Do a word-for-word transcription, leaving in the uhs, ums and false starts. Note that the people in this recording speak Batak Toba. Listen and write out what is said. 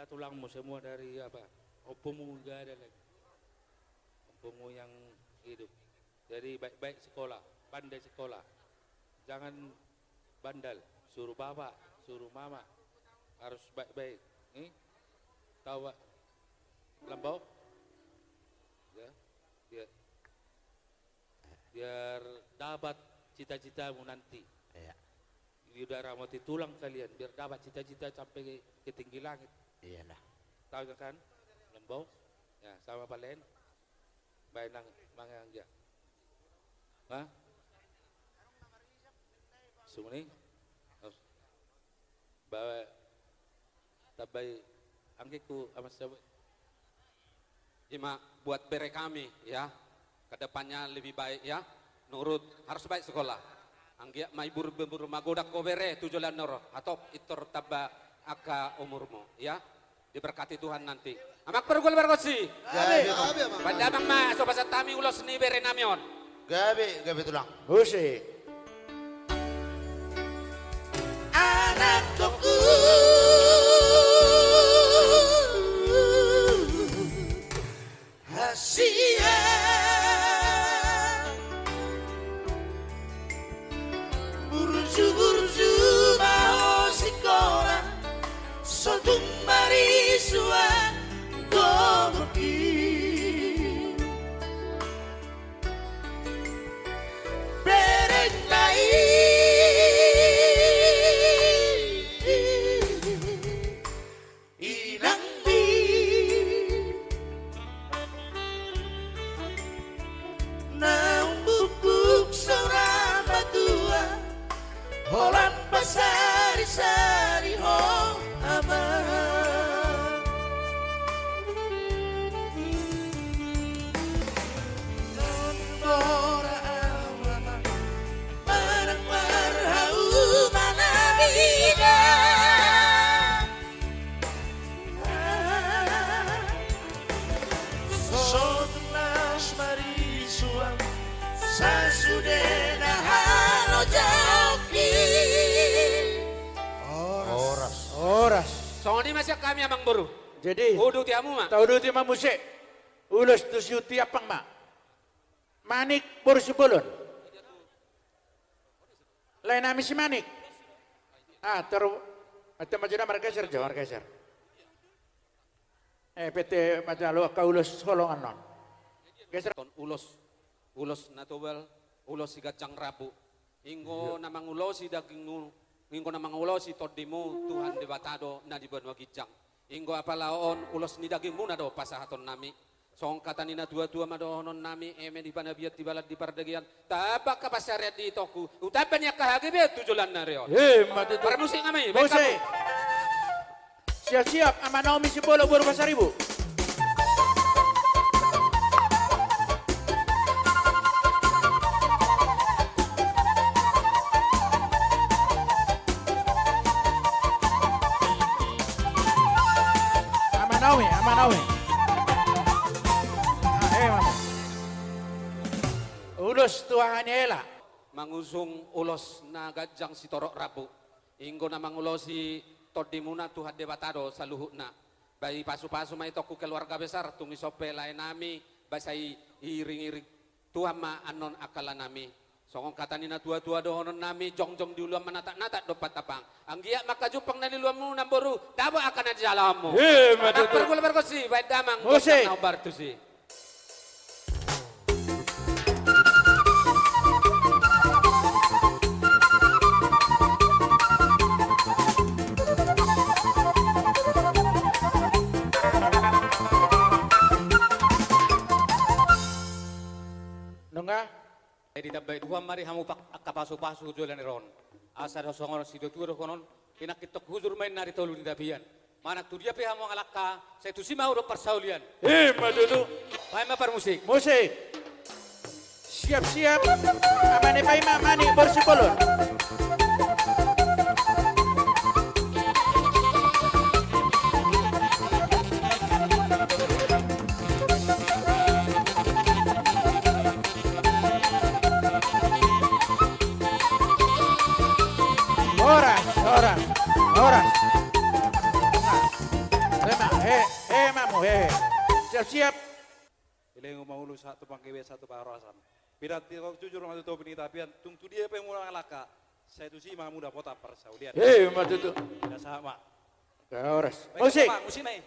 Tulangmu semua dari apa? Ompumu nggak ada lagi. Ompumu yang hidup. Jadi baik-baik sekolah, pandai sekolah. Jangan bandal, suruh bapak, suruh mama. Harus baik-baik. Nih, tahu, Pak? Lambau? Ya, ya. Biar dapat cita-citamu nanti. Iya. Dia udah ramoti tulang kalian, biar dapat cita-cita sampai ke, ke tinggi langit. Iyalah. Tahu kan? Lambau? Ya, sama palen. Baik nang mangang dia. Hah? Sumuni? Bawa tambai anggikku amas sabu. Ima buat bere kami, ya. Kedepannya lebih baik, ya. Nurut, harus baik sekolah. Anggiat ma ibur bebur magodang ho bere tu joloan on ro. Hatop intor tamba angka umurmu, ya. Diberkati Tuhan nanti. Amang pargol pargonsi. Gabe, gabe, amang. Baen damang ma, so pasahat hami ulos ni bere nami on. Gabe, gabe tulang. Musik. Anak tuku hasian burju-burju ma ho sikola, so tung marisuan gogo i. Berengna i inangmi naung bumbung so ra matua, holan pasari-sari ho ama. Naung mora au ama, manang marhau manabida. So tunas marisuan sasudena halo jaoki. Horas. Horas. Songon i ma sian hami amang boru. Jadi, uduti hamu ma. Tauduti ma muse. Ulos tu si Uti Ampang ma. Manik boru Simbolon. Lae nami si Manik. Ah, taru, ate majo da margeser jo, margeser. Eh, pete majo angka ulos holong annon. Geser. Ulos, ulos na tobal, ulos si ganjang rambu. Inggo na mangulosi dagingmu, inggo na mangulosi tondimu Tuhan Debata do na di banua ginjang. Inggo apala on ulos ni dagingmuna do pasahaton nami. Songon hata ni na tua-tua ma dohonon nami, eme di panabian, tibalan di pardagean, tamba angka pansarian di itongku, utamba ni angka hagebean tu joloan ni ari on. Ima tutu. Parmusik nami, baik. Musik. Siap-siap, Ama Naomi Simbolon boru Pasaribu. Ama Naomi, Ama Naomi. Ah, eh, Ama. Ulos tu haha ni hela. Mangusung ulos na ganjang sitorop rambu. Inggo na mangulosi tondimuna Tuhan Debata do saluhutna. Ba ipasu-pasu ma itongku keluarga besar, tung ison pe lae nami, ba sai iiring-iring Tuhan ma annon angka lae nami. Songon hata ni na tua-tua dohonon nami, jongjong di uluan ma natak-natak dompak tampang. Anggiat ma angka jumpang na niuluanmu namboru, dapot angka na nijalahanmu. Ima tutu. Pargol pargonsi, baen damang, musik. Gondang na hombar tusi. Nunga? Jadi ditambai Tuhan ma di hamu angka pasu-pasu joloan ni ari on. Asa do songon situa-tua dohonon, pinangkitong hujur ma inna di tolu ni tapian. Manang tu dia pe hamu mangalangka, sai tusi ma hudok parsaulian. Ima tutu. Baen ma parmusik. Musik. Siap-siap. Ama ni Paima, Manik boru Simbolon. Horas, horas, horas. Nah, Eh, eh, mamu, eh. Siap-siap. Ilehon ma ulu sahat tu panggabean, sahat tu parhorasan. Pinantikhon jujur ma tu topi ni tapian, tung tu dia pe muna mangalangka, sai tusi ma muna dapotan parsaulian. Eh, ima tutu. Ina sahat ma. Horas. Baik, musik. Musik na i.